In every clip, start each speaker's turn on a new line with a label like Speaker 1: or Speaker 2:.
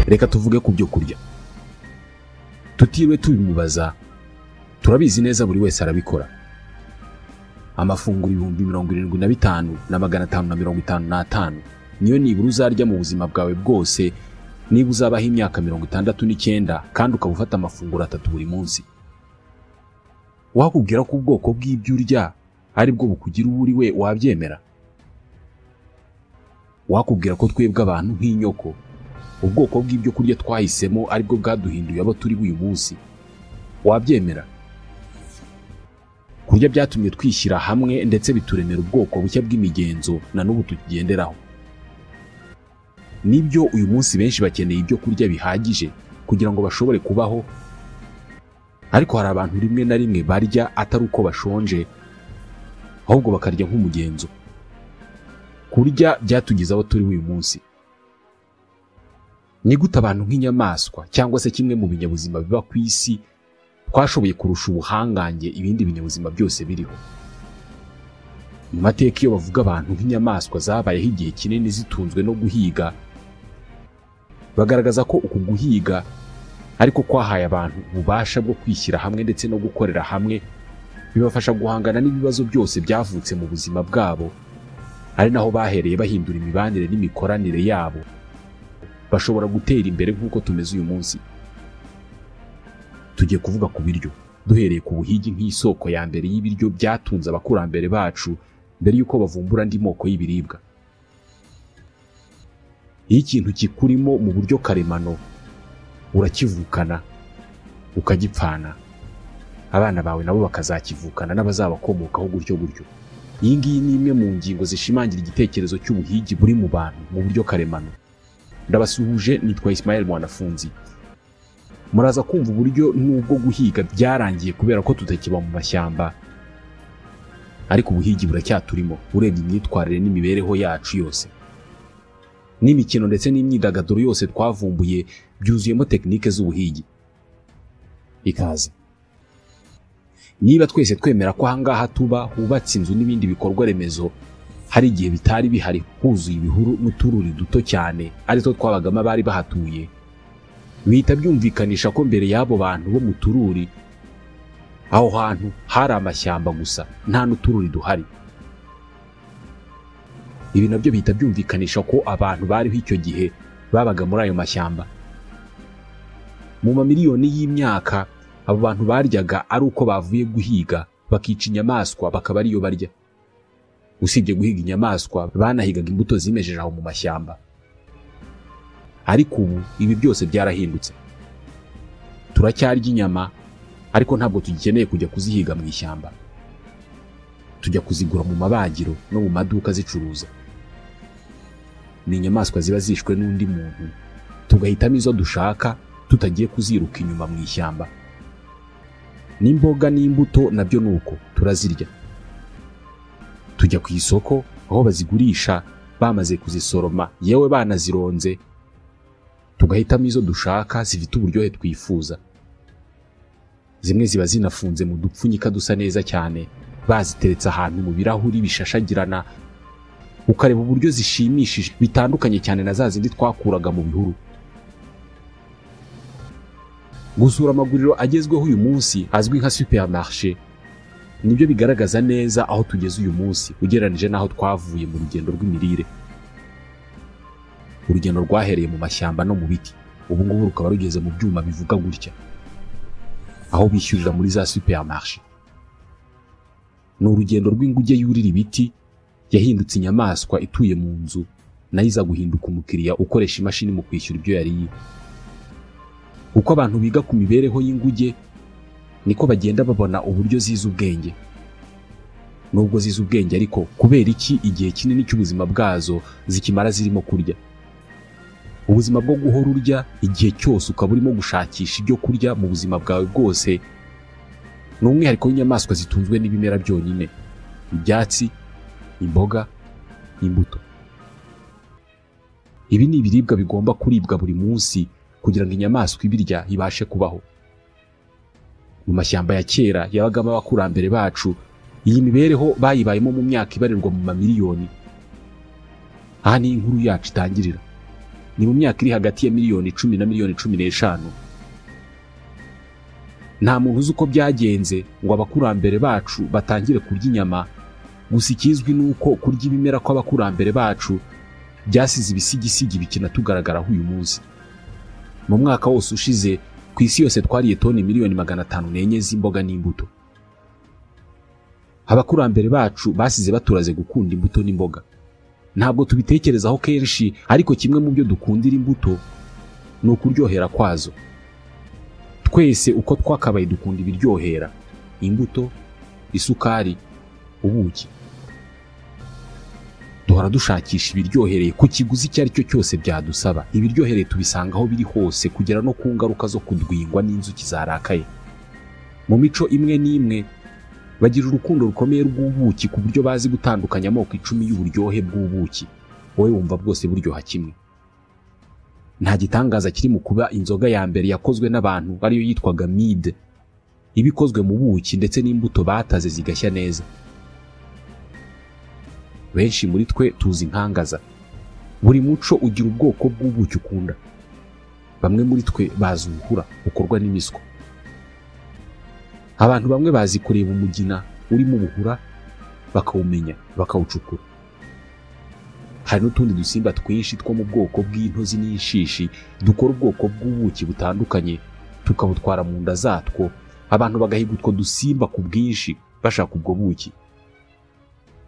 Speaker 1: Reka tuvuge ku byo kurya tutiriwe tubimubaza, turabizi neza, buri wese arabikora. Amafunguro 75,555 niyo nibura uzarya mu buzima bwawe bwose niba uzabaho imyaka 69 kandi ukaba ufata amafunguro 3 buri munsi. Wakubwira ko ubwoko bw'ibyo urya ari bwo bukugira uwo uri we, wabyemera? Wakubwira ko twebwe abantu nk'inyoko ubwoko bw'ibyo kurya twahisemo ari bwo bwaduhinduye abo turi uyu munsi, wabyemera? Kurya byatumye twishyira hamwe ndetse bituremera ubwoko bushya bw'imigenzo na n'ubu tukigenderaho. Nibyo, uyu munsi benshi bakeneye ibyo kurya bihagije kugira ngo bashobore kubaho, ariko hari abantu rimwe na rimwe barya atari uko bashonje, ahubwo bakarya nk'umugenzo. Kurya byatugize abo turi uyu munsi. Ni gute abantu nk'inyamaswa cyangwa se kimwe mu binyabuzima biba ku isi twashoboye kurusha ubuhangange ibindi binyabuzima byose biriho? Mu mateka iyo bavuga abantu nk'inyamaswa zabayeho igihe kinini zitunzwe no guhiga, bagaragaza ko uku guhiga ariko kwahaye abantu ububasha bwo kwishyira hamwe ndetse no gukorera hamwe, bibafasha guhangana n'ibibazo byose byavutse mu buzima bwabo, ari naho bahereye bahindura imibanire n'imikoranire yabo, bashobora gutera imbere nk'uko tumeze uyu munsi. Tugiye kuvuga ku biryo duhereye ku buhigi nk'isoko ya mbere y'ibiryo byatunze abakurambere bacu mbere y'uko bavumbura andi moko y'ibiribwa. Iyo ikintu kikurimo mu buryo karemano, urakivukana, ukagipfana, abana bawe nabo bakazakivukana n'abazabakomokaho gutyo gutyo. Iyi ngiyi ni imwe mu ngingo zishimangira igitekerezo cy'ubuhigi buri mu bantu mu buryo karemano. Ndabasuhuje, nitwa Ismael Mwanafunzi. Muraza kumva uburyo nubwo guhiga byarangiye kubera ko tutakiba mu mashyamba, ariko ubuhigi buracyaturimo urebye imyitwarire n'imibereho yacu yose. N'imikino ndetse n'imyidagaduro yose twavumbuye byuzuyemo tekinike z'ubuhigi. Ikaze. Niba twese twemera ko ahangaha tuba hubatse inzu n'ibindi bikorwa remezo, hari igihe bitari bihari, huzuye ibihuru n'utururi duto cyane aritwo twabagamo abari bahatuye, bihita byumvikanisha ko mbere y'abo bantu bo mu tururi aho hantu hari amashyamba gusa, nta n'utururi duhari. Ibi nabyo bihita byumvikanisha ko abantu bariho icyo gihe babaga muri ayo mashyamba. Mu mamiliyoni y'imyaka abo bantu baryaga ari uko bavuye guhiga, bakica inyamaswa bakaba ariyo barya. Usibye guhiga inyamaswa, banahigaga imbuto zimejeje aho mu mashyamba. Ariko ubu ibi byose byarahindutse. Turacyarya inyama, ariko ntabwo tugikeneye kujya kuzihiga mu ishyamba. Tujya kuzigura mu mabagiro no mu maduka zicuruza. Ni inyamaswa ziba zishwe n'undi muntu, tugahitamo izo dushaka tutagiye kuziruka inyuma mu ishyamba. N'imboga n'imbuto nabyo nuko turazirya. Tujya ku isoko aho bazigurisha bamaze kuzisoroma, yewe banazironze, tugahitamo izo dushaka zifite uburyohe twifuza. Zimwe ziba zinafunze mu dupfunyika dusa neza cyane, baziteretse ahantu mu birahuri bishashagirana, ukareba uburyo zishimishije bitandukanye cyane na za zindi twakuraga mu bihuru. Gusura amaguriro agezweho uyu munsi azwi nka supermarché nibyo bigaragaza neza aho tugeze uyu munsi ugereranije n'aho twavuye mu rugendo rw'imirire. Urugendo rwahereye mu mashyamba no mu biti, ubu ngubu rukaba rugeze mu byuma bivuga gutya, aho bishyurira muri za supermarché. Ni urugendo rw'inguge yurira ibiti yahindutse inyamaswa ituye mu nzu, nayo iza guhinduka umukiriya ukoresha imashini mu kwishyura ibyo yariye. Uko abantu biga ku mibereho y'inguge niko bagenda babona uburyo zize ubwenge. Nubwo zize ubwenge ariko, kubera iki igihe kinini cy'ubuzima bwazo zikimara zirimo kurya? Ubuzima bwo guhora urya igihe cyose ukaba urimo gushakisha ibyo kurya mu buzima bwawe bwose ni umwihariko w'inyamaswa zitunzwe n'ibimera byonyine, ibyatsi, imboga, imbuto. Ibi ni ibiribwa bigomba kuribwa buri munsi kugira ngo inyamaswa ibirya ibashe kubaho. Mu mashyamba ya kera yabagamo abakurambere bacu, iyi mibereho bayibayemo mu myaka ibarirwa mu mamiliyoni. Aha ni inkuru yacu itangirira. Ni mu myaka iri hagati ya miliyoni 10 na miliyoni 15. Nta muntu uzi uko byagenze ngo abakurambere bacu batangire kurya inyama. Gusa ikizwi nuko kurya ibimera kw'abakurambere bacu byasize ibisigisigi bikina tugaragaraho uyu munsi. Mu mwaka wose ushize ku isi yose twariye toni miliyoni 504 z'imboga n'imbuto. Abakurambere bacu basize baturaze gukunda imbuto n'imboga. Ntabwo tubitekerezaho kenshi, ariko kimwe mu byo dukundira imbuto ni ukuryohera kwazo. Twese uko twakabaye dukunda ibiryohera: imbuto, isukari, ubuki. Duhora dushakisha ibiryohereye ku kiguzi icyo ari cyo cyose byadusaba. Ibiryohereye tubisanga aho biri hose, kugera no ku ngaruka zo kudwingwa n'inzuki zarakaye. Mu mico imwe n'imwe bagira urukundo rukomeye rw'ubuki ku buryo bazi gutandukanya amoko 10 y'uburyohe bw'ubuki. Wowe wumva bwose buryoha kimwe. Nta gitangaza kiri mu kuba inzoga ya mbere yakozwe n'abantu ariyo yitwaga mide, ibikozwe mu buki ndetse n'imbuto bataze zigashya neza. Benshi muri twe tuzi inkangaza. Buri muco ugira ubwoko bw'ubuki ukunda. Bamwe muri twe bazi ubuhura bukorwa n'imiswa. Abantu bamwe bazi kureba umugina urimo ubuhura bakawumenya bakawucukura. Hari n'utundi dusimba twinshi two mu bwoko bw'intozi n'inshishi dukora ubwoko bw'ubuki butandukanye tukabutwara mu nda zatwo. Abantu bagahiga utwo dusimba ku bwinshi bashaka ubwo buki.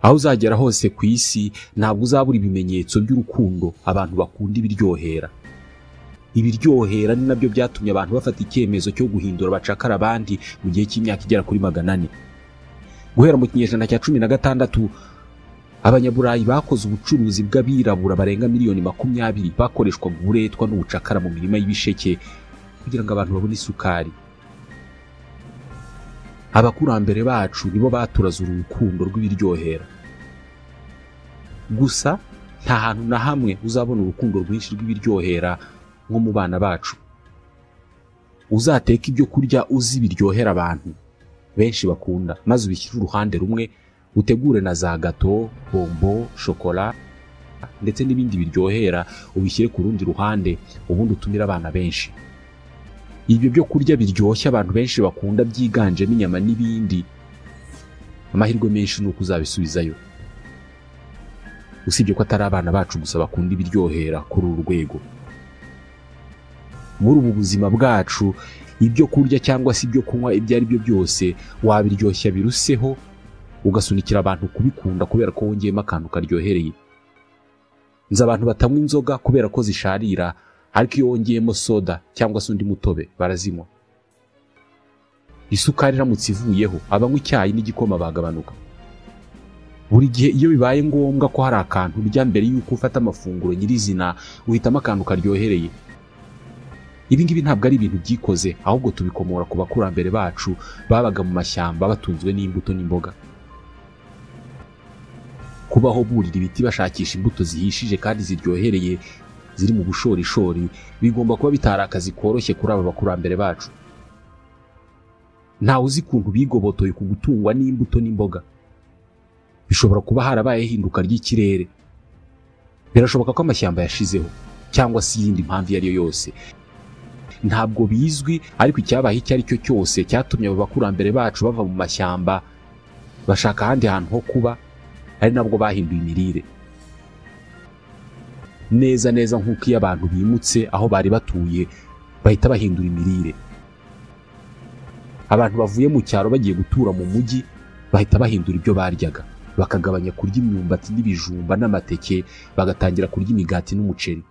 Speaker 1: Aho uzagera hose ku isi ntabwo uzabura ibimenyetso by'urukundo abantu bakunda ibiryohera. Ibiryohera ni nabyo byatumye abantu bafata icyemezo cyo guhindura abacakara abandi mu gihe cy'imyaka igera kuri 400. Guhera mu kinyejana cya 16 Abanyaburayi bakoze ubucuruzi bw'abirabura barenga miliyoni 20 bakoreshwaga uburetwa n'ubucakara mu mirima y'ibisheke kugira ngo abantu babone isukari. Abakurambere bacu nibo baturaze urukundo rw'ibiryohera. Gusa nta hantu na hamwe uzabona urukundo rwinshi rw'ibiryohera nko mu bana bacu. Uzateka ibyo kurya uzi biryohera abantu benshi bakunda, maze ubishyire uruhande rumwe, utegure na za gato, bombo, shokora ndetse n'ibindi biryohera ubishyire ku rundi ruhande, ubundi utumire abana benshi. Ibyo byo kurya biryoshye abantu benshi bakunda byiganjemo inyama n'ibindi, amahirwe menshi nuko uzabisubizayo. Usibye ko atari abana bacu gusa bakunda ibiryohera kuri uru rwego. Muri ubu buzima bwacu, ibyo kurya cyangwa se ibyo kunywa ibyo ari byo byose wabiryoshya biruseho, ugasunikira abantu kubikunda kubera ko wongeyemo akantu karyohereye. Nzi abantu batanywa inzoga kubera ko zisharira, ariko iyo wongeyemo soda cyangwa se undi mutobe barazinywa. Isukari iramutse ivuyeho, abanywa icyayi n'igikoma bagabanuka. Buri gihe iyo bibaye ngombwa ko hari akantu urya mbere y'uko ufata amafunguro nyirizina, uhitamo akantu karyohereye. Ibi ngibi ntabwo ari ibintu byikoze, ahubwo tubikomora ku bakurambere bacu babaga mu mashyamba batunzwe n'imbuto n'imboga. Kubaho burira ibiti bashakisha imbuto zihishije kandi ziryohereye ziri mu bushorishori bigomba kuba bitari akazi koroshye kuri aba bakurambere bacu. Ntawe uzi ukuntu bigobotoye ku gutungwa n'imbuto n'imboga. Bishobora kuba harabaye ihinduka ry'ikirere. Birashoboka ko amashyamba yashizeho cyangwa se iyindi mpamvu iyo ari yo yose. Ntabwo bizwi, ariko icyabaye icyo ari cyo cyose cyatumye abo bakurambere bacu bava mu mashyamba bashaka ahandi hantu ho kuba, ari nabwo bahinduye imirire. Neza neza nk'uko iyo abantu bimutse aho bari batuye bahita bahindura imirire. Abantu bavuye mu cyaro bagiye gutura mu mujyi bahita bahindura ibyo baryaga, bakagabanya kurya imyumbati n'ibijumba n'amateke, bagatangira kurya imigati n'umuceri.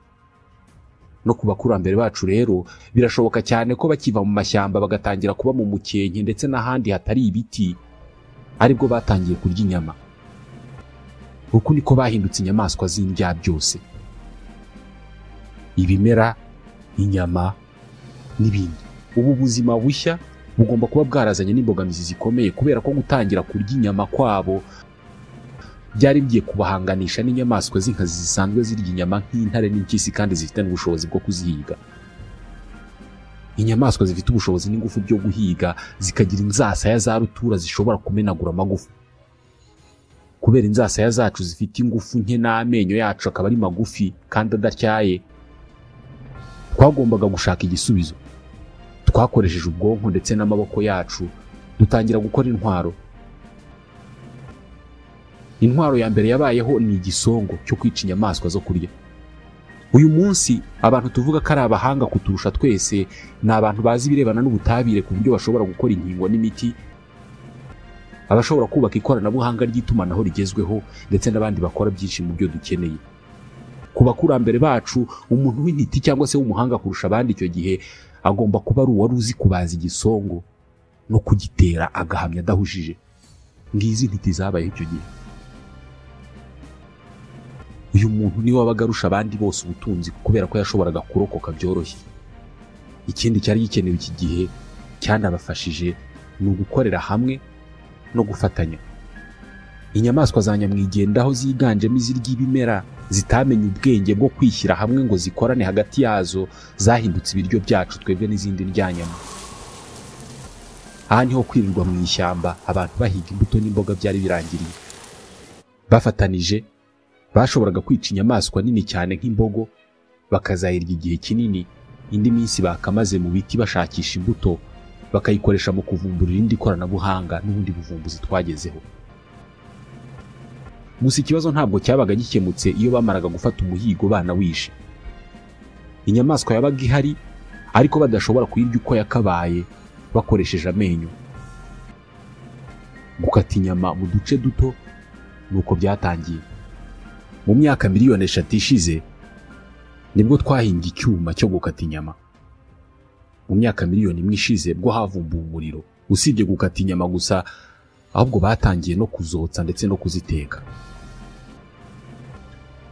Speaker 1: No ku bakurambere bacu rero birashoboka cyane ko bakiva mu mashyamba bagatangira kuba mu mukenke ndetse n'ahandi hatari ibiti, aribwo batangiye kurya inyama. Uku niko bahindutse inyamaswa z'indya byose, ibimera, inyama n'ibindi. Ubu buzima bushya bugomba kuba bwarazanye n'imbogamizi zikomeye, kubera ko gutangira kurya inyama kwabo byari bigiye kubahanganisha n'inyamaswa z'inkazi zisanzwe zirya inyama nk'intare n'impyisi, kandi zifite n'ubushobozi bwo kuzihiga. Inyamaswa zifite ubushobozi n'ingufu byo guhiga, zikagira inzasaya za rutura zishobora kumenagura amagufa. Kubera inzasaya zacu zifite ingufu nke n'amenyo yacu akaba ari magufi kandi adatyaye, Twagombaga gushaka igisubizo. Twakoresheje ubwonko ndetse n'amaboko yacu dutangira gukora intwaro. Intwaro ya mbere yabayeho ni igisongo cyo kwica inyamaswa zo kurya. Uyu munsi abantu tuvuga ko ari abahanga kuturusha twese ni abantu bazi ibirebana n'ubutabire ku buryo bashobora gukora inkingo n'imiti, abashobora kubaka ikoranabuhanga ry'itumanaho rigezweho ndetse n'abandi bakora byinshi mu byo dukeneye. Ku bakurambere bacu, umuntu w'intiti cyangwa se w'umuhanga kurusha abandi icyo gihe agomba kuba ari uwari uzi kubaza igisongo no kugitera agahamya adahujije. Ngizi intiti zabayeho icyo gihe. Uyu muntu niwe wabaga arusha abandi bose ubutunzi kubera ko yashoboraga kurokoka byoroshye. Ikindi cyari gikenewe iki gihe cyanabafashije ni ugukorera hamwe no gufatanya. Inyamaswa za nyamwigendaho ziganjemo izirya ibimera zitamenye ubwenge bwo kwishyira hamwe ngo zikorane hagati yazo, zahindutse ibiryo byacu twebwe n'izindi ndyanyama. Aha niho kwirirwa mu ishyamba abantu bahiga imbuto n'imboga byari birangiriye. Bafatanije bashoboraga kwica inyamaswa nini cyane nk'imbogo bakazayirya igihe kinini, indi minsi bakamaze mu biti bashakisha imbuto bakayikoresha mu kuvumbura irindi koranabuhanga n'ubundi buvumbuzi twagezeho. Gusa ikibazo ntabwo cyabaga gikemutse iyo bamaraga gufata umuhigo banawishe. Inyamaswa yabaga ihari ariko badashobora kuyirya uko yakabaye bakoresheje amenyo. Gukata inyama mu duce duto nuko byatangiye. Mu myaka 3 miliyoni ishize nibwo twahimbye icyuma cyo gukata inyama. Mu myaka 1 miliyoni ishize bwo havumbuwe umuriro. Usibye gukata inyama gusa, ahubwo batangiye no kuzotsa ndetse no kuziteka.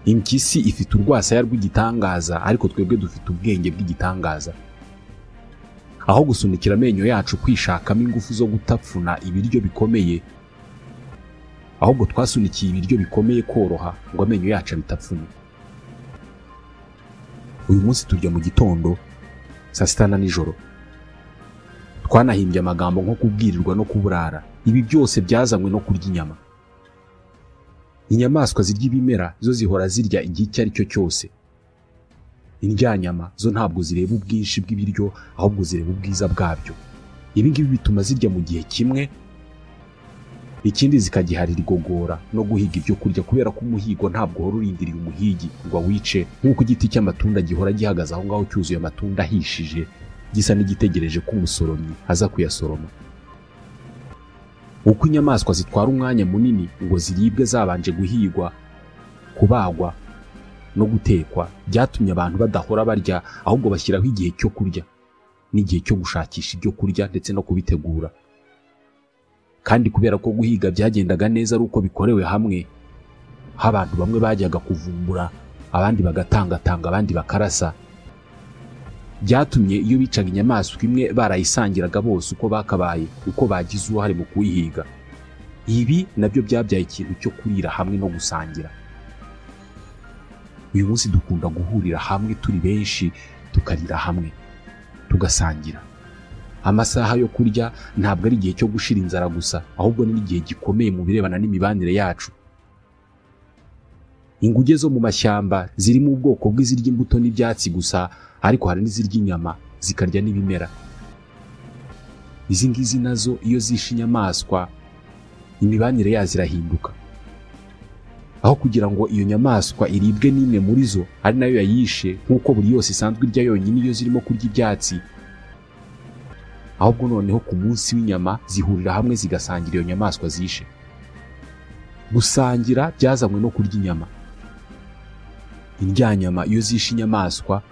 Speaker 1: Impyisi ifite urwasaya rw'igitangaza, ariko twebwe dufite ubwenge bw'igitangaza. Aho gusunikira amenyo yacu kwishakamo ingufu zo gutapfuna ibiryo bikomeye, ahubwo twasunikiye ibiryo bikomeye koroha ngo amenyo yacu abitapfune. Uyu munsi turya mu gitondo, saa sita na nijoro. Twanahimbye amagambo nko kubwirirwa no kuburara. Ibi byose byazanywe no kurya inyama. Inyamaswa zirya ibimera zo zihora zirya igihe icyo ari cyo cyose. Indyanyama zo ntabwo zireba ubwinshi bw'ibiryo, ahubwo zireba ubwiza bwabyo. Ibi ngibi bituma zirya mu gihe kimwe, ikindi zikagiharira igogora no guhiga ibyo kurya, kubera ko umuhigo ntabwo uhora urindiriye umuhigi ngo awice, nk'uko igiti cy'amatunda gihora gihagaze aho ngaho cyuzuye amatunda ahishije, gisa n'igitegereje ko umusoromyi aza kuyasoroma. Uko inyamaswa zitwara umwanya munini ngo ziribwe zabanje guhigwa, kubagwa no gutekwa, byatumye abantu badahora barya, ahubwo bashyiraho igihe cyo kurya n'igihe cyo gushakisha ibyo kurya ndetse no kubitegura. Kandi kubera ko guhiga byagendaga neza ari uko bikorewe hamwe, aho abantu bamwe bajyaga kuvumbura, abandi bagatangatanga, abandi bakarasa, byatumye iyo bicaga inyamaswa imwe barayisangiraga bose uko bakabaye, uko bagize uruhare mu kuyihiga. Ibi nabyo byabyaye ikintu cyo kurira hamwe no gusangira. Uyu munsi dukunda guhurira hamwe turi benshi, tukarira hamwe, tugasangira. Amasaha yo kurya ntabwo ari igihe cyo gushira inzara gusa, ahubwo ni n'igihe gikomeye mu birebana n'imibanire yacu. Inguge zo mu mashyamba zirimo ubwoko bw'izirya imbuto n'ibyatsi gusa, ariko hari n'izirya inyama zikarya n'ibimera. Izi ngizi nazo iyo zishe inyamaswa, imibanire yazo irahinduka. Aho kugira ngo iyo nyamaswa iribwe n'imwe muri zo ari nayo yayishe, nk'uko buri yose isanzwe irya yonyine iyo zirimo kurya ibyatsi, ahubwo noneho ku munsi w'inyama zihurira hamwe zigasangira iyo nyamaswa zishe. Gusangira byazanywe no kurya inyama. Indyanyama iyo zishe inyamaswa,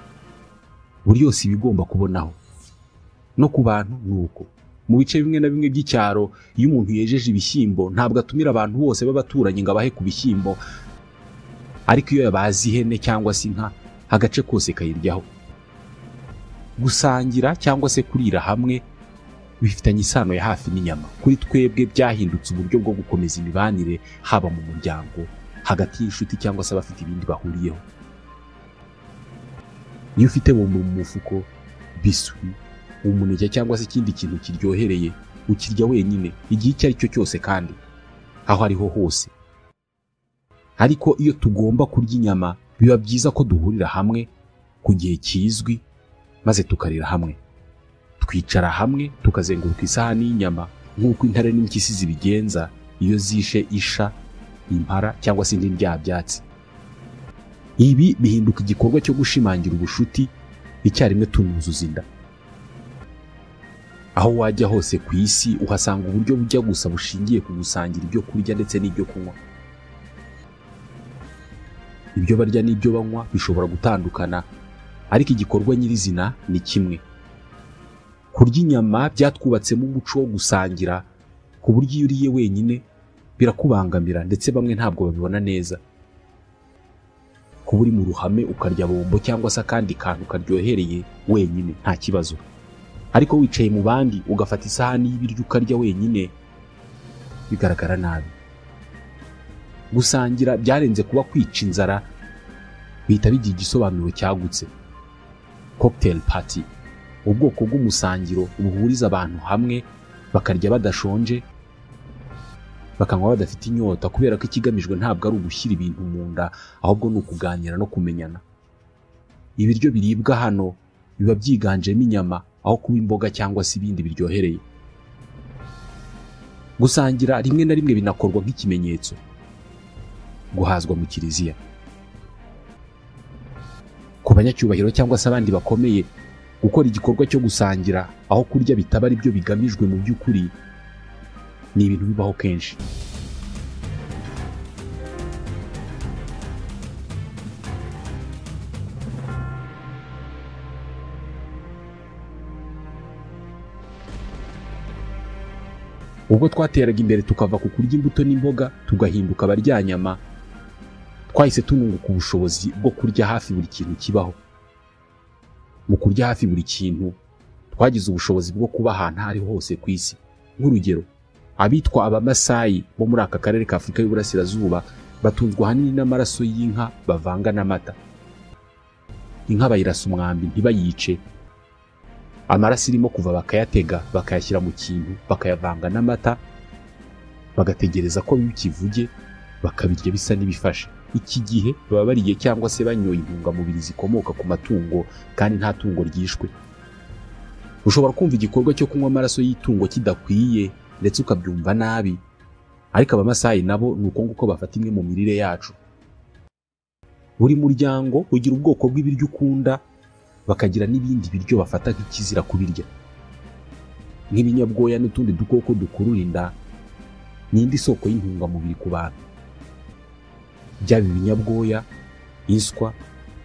Speaker 1: buri yose iba igomba kubonaho. No ku bantu ni uko. Mu bice bimwe na bimwe by'icyaro, iyo umuntu yejeje ibishyimbo ntabwo atumira abantu bose b'abaturanyi ngo abahe ku bishyimbo, ariko iyo yabaze ihene cyangwa se inka, agace kose kayiryaho. Gusangira cyangwa se kurira hamwe bifitanye isano ya hafi n'inyama. Kuri twebwe byahindutse uburyo bwo gukomeza imibanire, haba mu muryango, hagati y'inshuti cyangwa se abafite ibindi bahuriyeho. Iyo ufite bombo mu mufuko, biswi, umuneke cyangwa se ikindi kintu kiryohereye, ukirya wenyine igihe icyo ari cyo cyose kandi aho ariho hose. Ariko iyo tugomba kurya inyama, biba byiza ko duhurira hamwe ku gihe kizwi. maze tukarira hamwe. Twicara hamwe tukazenguruka isahani y'inyama nk'uko intare n'impyisi zibigenza iyo zishe isha, impara cyangwa se indi ndyabyatsi. Ibi bihinduka igikorwa cyo gushimangira ubushuti icyarimwe tunuzuza inda. Aho wajya hose ku isi uhasanga uburyo bujya gusa bushingiye ku gusangira ibyo kurya ndetse n'ibyo kunywa. Ibyo barya n'ibyo banywa bishobora gutandukana, ariko igikorwa nyirizina ni kimwe. Kurya inyama byatwubatsemo umuco wo gusangira, ku buryo iyo uriye wenyine birakubangamira ndetse bamwe ntabwo babibona neza. Kuba uri mu ruhame ukarya bombo cyangwa se akandi kantu karyohereye wenyine nta kibazo, ariko wicaye mu bandi ugafata isahani y'ibiryo ukarya wenyine bigaragara nabi. Gusangira byarenze kuba kwica inzara, bihita bigira igisobanuro cyagutse. Cocktail party, ubwoko bw'umusangiro buhuriza abantu hamwe bakarya badashonje, bakanywa badafite inyota, kubera ko ikigamijwe ntabwo ari ugushyira ibintu mu nda, ahubwo ni ukuganira no kumenyana. Ibiryo biribwa hano biba byiganjemo inyama aho kuba imboga cyangwa se ibindi biryohereye. Gusangira rimwe na rimwe binakorwa nk'ikimenyetso. Guhazwa mu kiliziya ku banyacyubahiro cyangwa se abandi bakomeye, gukora igikorwa cyo gusangira aho kurya bitaba ari byo bigamijwe mu by'ukuri ni ibintu bibaho kenshi. Ubwo twateraga imbere tukava ku kurya imbuto n'imboga tugahinduka abaryanyama, twahise tununguka ubushobozi bwo kurya hafi buri kintu kibaho. Mu kurya hafi buri kintu twagize ubushobozi bwo kuba ahantu aho ariho hose ku isi. Nk'urugero, abitwa Abamasayi bo muri aka karere ka Afurika y'Uburasirazuba batunzwe ahanini n'amaraso y'inka bavanga n'amata. Inka bayirasa umwambi ntibayice, amaraso irimo kuva bakayatega bakayashyira mu kintu bakayavanga n'amata, bagategereza ko biba ikivuge bakabirya bisa n'ibifashe. Iki gihe baba bariye cyangwa se banyoye intungamubiri zikomoka ku matungo kandi nta tungo ryishwe. Ushobora kumva igikorwa cyo kunywa amaraso y'itungo kidakwiye ndetse ukabyumva nabi, ariko Abamasayi nabo ni uko nguko bafata imwe mu mirire yacu. Buri muryango ugira ubwoko bw'ibiryo ukunda, bakagira n'ibindi biryo bafata nk'ikizira kubirya, nk'ibinyabwoya n'utundi dukoko dukurura inda. Ni indi soko y'intungamubiri ku bantu. Byaba ibinyabwoya, inswa,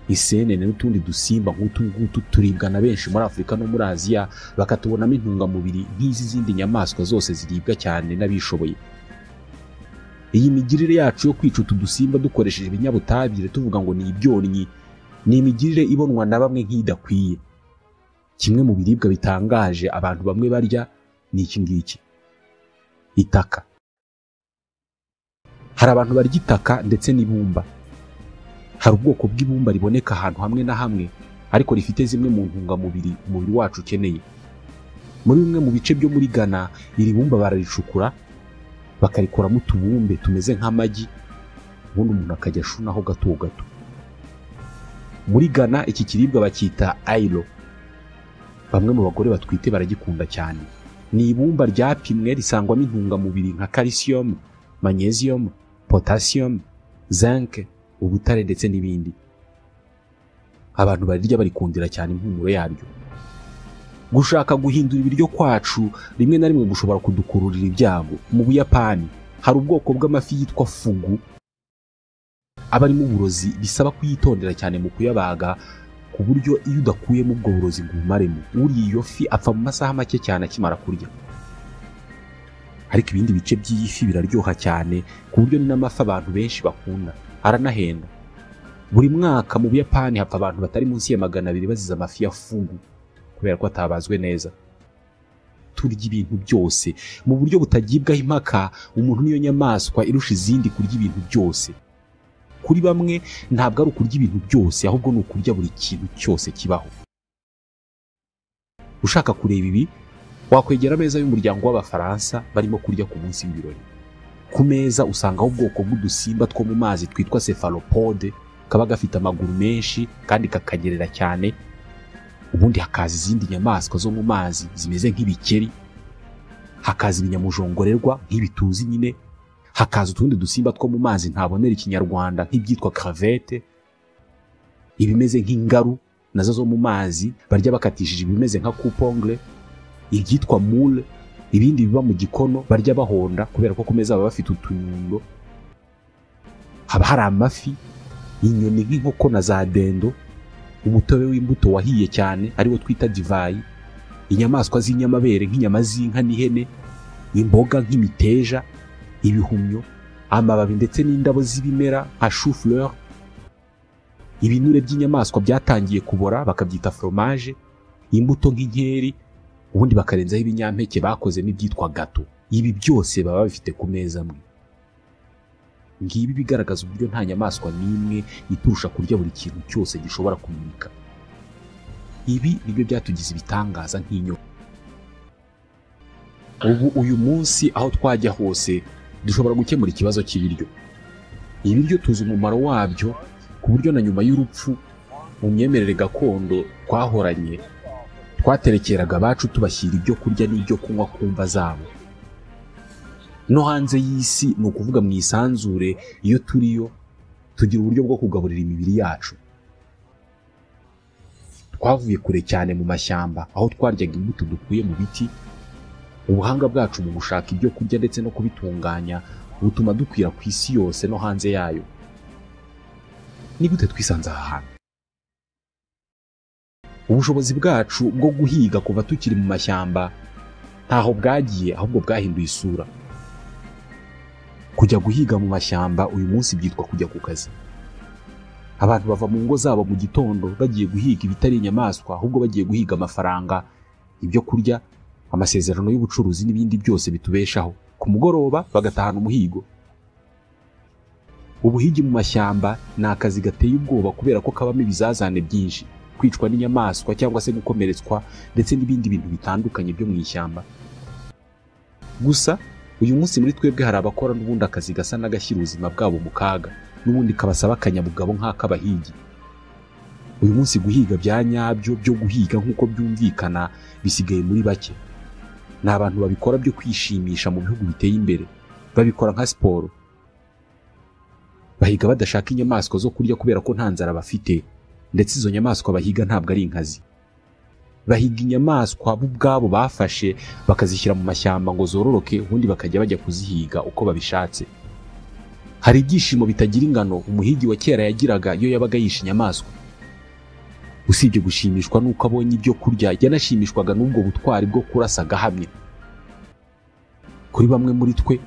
Speaker 1: isenene n'utundi dusimba nk'utu ngutu turibwa na benshi muri Afurika no muri Aziya, bakatubonamo intungamubiri nk'izi zindi nyamaswa zose ziribwa cyane n'abishoboye. Iyi migirire yacu yo kwica utu dusimba dukoresheje ibinyabutabire tuvuga ngo ni ibyonnyi, ni imigirire ibonwa na bamwe nk'idakwiye. Kimwe mu biribwa bitangaje abantu bamwe barya ni iki ngiki: itaka. Hari abantu barya itaka ndetse n'ibumba. Hari ubwoko bw'ibumba riboneka ahantu hamwe na hamwe, ariko rifite zimwe mu ntungamubiri umubiri wacu ukeneye. Muri bimwe mu bice byo muri Ghana, iri bumba bararicukura bakarikoramo utubumbe tumeze nk'amagi, ubundi umuntu akajya ashunaho gato gato. Muri Ghana iki kiribwa bacyita ailo. Bamwe mu bagore batwite baragikunda cyane. Ni ibumba ryapimwe risangwamo intungamubiri nka calcium, magnesium, potassium, zinc, ubutare ndetse n'ibindi. Abantu barirya barikundira cyane impumuro yaryo. Gushaka guhindura ibiryo kwacu rimwe na rimwe gushobora kudukururira ibyago. Mu Buyapani hari ubwoko bw'amafi yitwa fugu aba arimo uburozi, bisaba kuyitondera cyane mu kuyabaga, ku buryo iyo udakuyemo ubwo burozi ngo ubumaremo, uriye iyo fi apfa mu masaha make cyane akimara kurya. Ariko ibindi bice by'iyi fi biraryoha cyane, ku buryo ni n'amafi abantu benshi bakunda, aranahenda. Buri mwaka mu Buyapani hapfa abantu batari munsi ya 200 bazize amafi ya fugu kubera ko atabazwe neza. Turya ibintu byose mu buryo butagibwaho impaka. Umuntu niyo nyamaswa irusha izindi kurya ibintu byose. Kuri bamwe ntabwo ari ukurya ibintu byose, ahubwo ni ukurya buri kintu cyose kibaho. Ushaka kureba ibi, wakwegera ameza y'umuryango w'Abafaransa barimo kurya ku munsi w'ibirori. Ku meza usangaho ubwoko bw'udusimba two mu mazi twitwa cephalopode, kaba gafite amaguru menshi kandi kakanyerera cyane. Ubundi hakaza izindi nyamaswa zo mu mazi zimeze nk'ibikeri, hakaza ibinyamujongorerwa nk'ibituzi nyine, hakaza utundi dusimba two mu mazi ntabonera ikinyarwanda nk'ibyitwa crevette, ibimeze nk'ingaru nazo zo mu mazi barya bakatishije ibimeze nka coupongle, ibyitwa moule, ibindi biba mu gikono barya bahonda kubera ko ku meza baba bafite utunyundo. Haba hari amafi, inyoni nk'inkoko na za dendo, umutobe w'imbuto wahiye cyane ariwo twita divayi, inyamaswa z'inyamabere nk'inyama z'inka n'ihene, imboga nk'imiteja, ibihumyo, amababi ndetse n'indabo z'ibimera nka chou-fleur, ibinure by'inyamaswa byatangiye kubora bakabyita fromage, imbuto nk'inkeri, ubundi bakarenzaho ibinyampeke bakozemo ibyitwa gato. Ibi byose baba bafite ku meza amwe. Ngibi bigaragaza uburyo nta nyamaswa n'imwe iturusha kurya buri kintu cyose gishobora kumurika. Ibi nibyo byatugize ibitangaza nk'inyo. Ubu uyu munsi aho twajya hose dushobora gukemura ikibazo cy'ibiryo. Ibiryo tuzi umumaro wabyo ku buryo na nyuma y'urupfu mu myemerere gakondo twahoranye twaterekeraga abacu tubashyira ibyo kurya n'ibyo kunywa ku mva zabo. No hanze y'isi, ni ukuvuga mu isanzure, iyo turiyo tugira uburyo bwo kugaburira imibiri yacu. Twavuye kure cyane mu mashyamba aho twaryaga imbuto dukuye mu biti. Ubuhanga bwacu mu gushaka ibyo kurya ndetse no kubitunganya butuma dukwira ku isi yose no hanze yayo. Ni gute twisanze aha hantu? Ubushobozi bwacu bwo guhiga kuva tukiri mu mashyamba ntaho bwagiye, ahubwo bwahinduye isura. Kujya guhiga mu mashyamba uyu munsi byitwa kujya ku kazi. Abantu bava mu ngo zabo mu gitondo bagiye guhiga ibitari inyamaswa, ahubwo bagiye guhiga amafaranga, ibyo kurya, amasezerano y'ubucuruzi n'ibindi byose bitubeshaho. Ku mugoroba bagatahana umuhigo. Ubuhigi mu mashyamba ni akazi gateye ubwoba kubera ko kabamo ibizazane byinshi, kwicwa n'inyamaswa cyangwa se gukomeretswa ndetse n'ibindi bintu bitandukanye byo mu ishyamba. Gusa uyu munsi muri twebwe hari abakora n'ubundi akazi gasa n'agashyira ubuzima bwabo mu kaga, n'ubundi kabasaba akanyabugabo nk'ak'abahigi. Uyu munsi guhiga bya nyabyo byo guhiga nk'uko byumvikana bisigaye muri bake. Ni abantu babikora byo kwishimisha mu bihugu biteye imbere, babikora nka siporo. Bahiga badashaka inyamaswa zo kurya kubera ko nta nzara bafite, ndetse izo nyamaswa bahiga ntabwo ari inkazi. Bahiga inyamaswa bo ubwabo bafashe bakazishyira mu mashyamba ngo zororoke, ubundi bakajya bajya kuzihiga uko babishatse. Hari ibyishimo bitagira ingano umuhigi wa kera yagiraga iyo yabaga yishe inyamaswa. Usibye gushimishwa n'uko abonye ibyo kurya, yanashimishwaga n'ubwo butwari bwo kurasa agahamya. Kuri bamwe muri twe,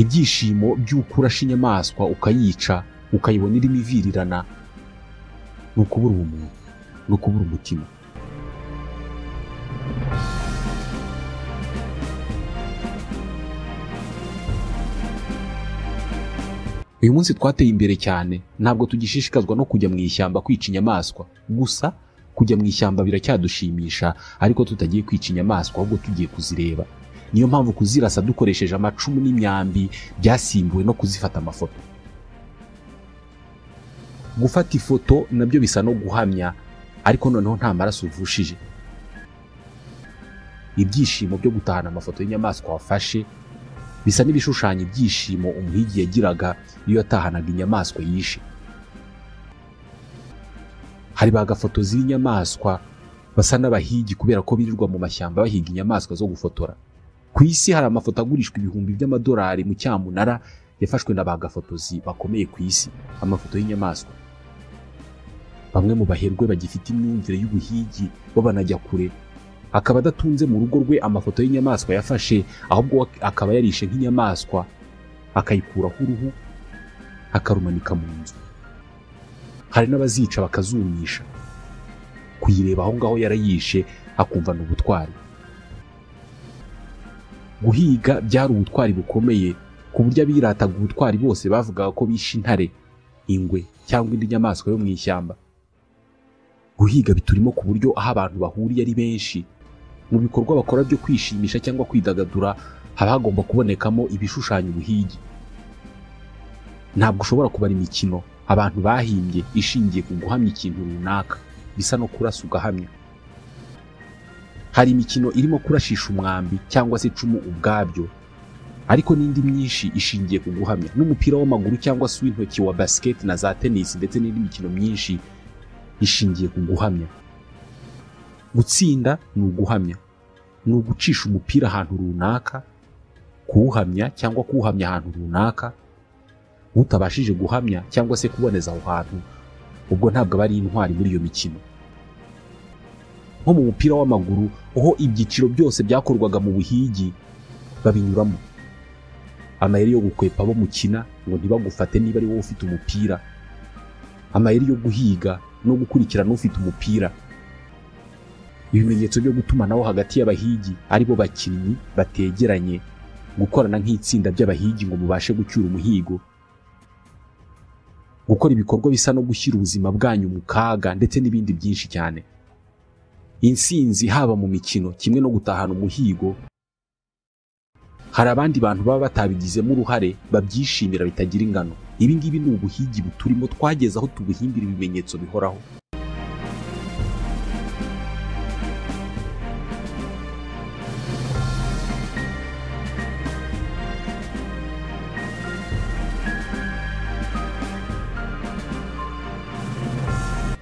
Speaker 1: ibyishimo by'uko urashe inyamaswa ukayica, ukayibona irimo ivirirana, ni ukubura ubumuntu, ni ukubura umutima. Uyu munsi twateye imbere cyane, ntabwo tugishishikazwa no kujya mu ishyamba kwica inyamaswa. Gusa kujya mu ishyamba biracyadushimisha, ariko tutagiye kwica inyamaswa ahubwo tugiye kuzireba. Niyo mpamvu kuzirasa dukoresheje amacumu n'imyambi byasimbuwe no kuzifata amafoto. Gufata ifoto nabyo bisa no guhamya, ariko noneho nta maraso uvushije. Ibyishimo byo gutahana amafoto y'inyamaswa wafashe bisa n'ibishushanya ibyishimo umuhigi yagiraga iyo yatahanaga inyamaswa yishe. Hari bagafotozi b'inyamaswa basa n'abahigi kubera ko birirwa mu mashyamba bahiga inyamaswa zo gufotora. Ku isi hari amafoto agurishwa ibihumbi by'amadolari mu cyamunara yafashwe na bagafotozi bakomeye ku isi, amafoto y'inyamaswa. Bamwe mu baherwe bagifite imyumvire y'ubuhigi bo banajya kure, akaba adatunze mu rugo rwe amafoto y'inyamaswa yafashe, ahubwo akaba yarishe nk'inyamaswa akayikuraho uruhu akarumanika mu nzu. Hari n'abazica bakazumisha, kuyireba aho ngaho yarayishe akumva ni ubutwari. Guhiga byari ubutwari bukomeye ku buryo abirataga ubutwari bose bavugaga ko bishe intare, ingwe cyangwa indi nyamaswa yo mu ishyamba. Guhiga biturimo ku buryo aho abantu bahuriye ari benshi, mu bikorwa bakora byo kwishimisha cyangwa kwidagadura haba hagomba kubonekamo ibishushanyo ubuhigi. Ntabwo ushobora kubara imikino abantu bahimbye ishingiye ku guhamya ikintu runaka, bisa no kurasa ugahamya. Hari imikino irimo kurashisha umwambi cyangwa se icumu ubwabyo, ariko n'indi myinshi ishingiye ku guhamya, n'umupira w'amaguru cyangwa se uw'intoki wa basket na za tennis ndetse n'indi mikino myinshi ishingiye ku guhamya. Gutsinda ni uguhamya, ni ugucisha umupira ahantu runaka, kuwuhamya cyangwa kuwuhamya ahantu runaka. Utabashije guhamya cyangwa se kuboneza aho hantu, ubwo ntabwo aba ari intwari muri iyo mikino. Nko mu mupira w'amaguru, aho ibyiciro byose byakorwaga mu buhigi babinyuramo. Amayeri yo gukwepa abo mukina ngo ntibagufate niba ari wowe ufite umupira, amayeri yo guhiga no gukurikirana ufite umupira, ibimenyetso byo gutumanaho hagati y'abahigi aribo bakinnyi bategeranye, gukorana nk'itsinda by'abahigi ngo mubashe gucyura umuhigo, gukora ibikorwa bisa no gushyira ubuzima bwanyu mu kaga ndetse n'ibindi byinshi cyane. Insinzi haba mu mikino kimwe no gutahana umuhigo, hari abandi bantu baba batabigizemo uruhare babyishimira bitagira ingano. Ibi ngibi ni ubuhigi buturimo, twageze aho tubuhimbira ibimenyetso bihoraho.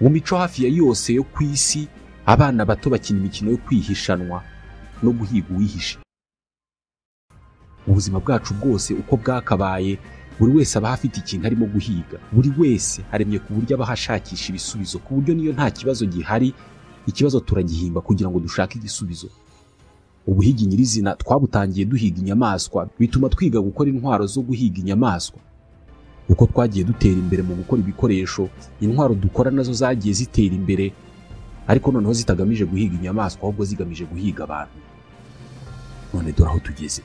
Speaker 1: Mu mico hafi ya yose yo ku isi, abana bato bakina imikino yo kwihishanwa no guhiga uwihishe. Ubuzima bwacu bwose uko bwakabaye, buri wese aba afite ikintu arimo guhiga. Buri wese aremye ku buryo aba ashakisha ibisubizo, ku buryo niyo nta kibazo gihari, ikibazo turagihimba kugira ngo dushake igisubizo. Ubuhigi nyirizina twabutangiye duhiga inyamaswa, bituma twiga gukora intwaro zo guhiga inyamaswa. Uko twagiye dutera imbere mu gukora ibikoresho, intwaro dukora nazo zagiye zitera imbere, ariko noneho zitagamije guhiga inyamaswa ahubwo zigamije guhiga abantu. None dore aho tugeze.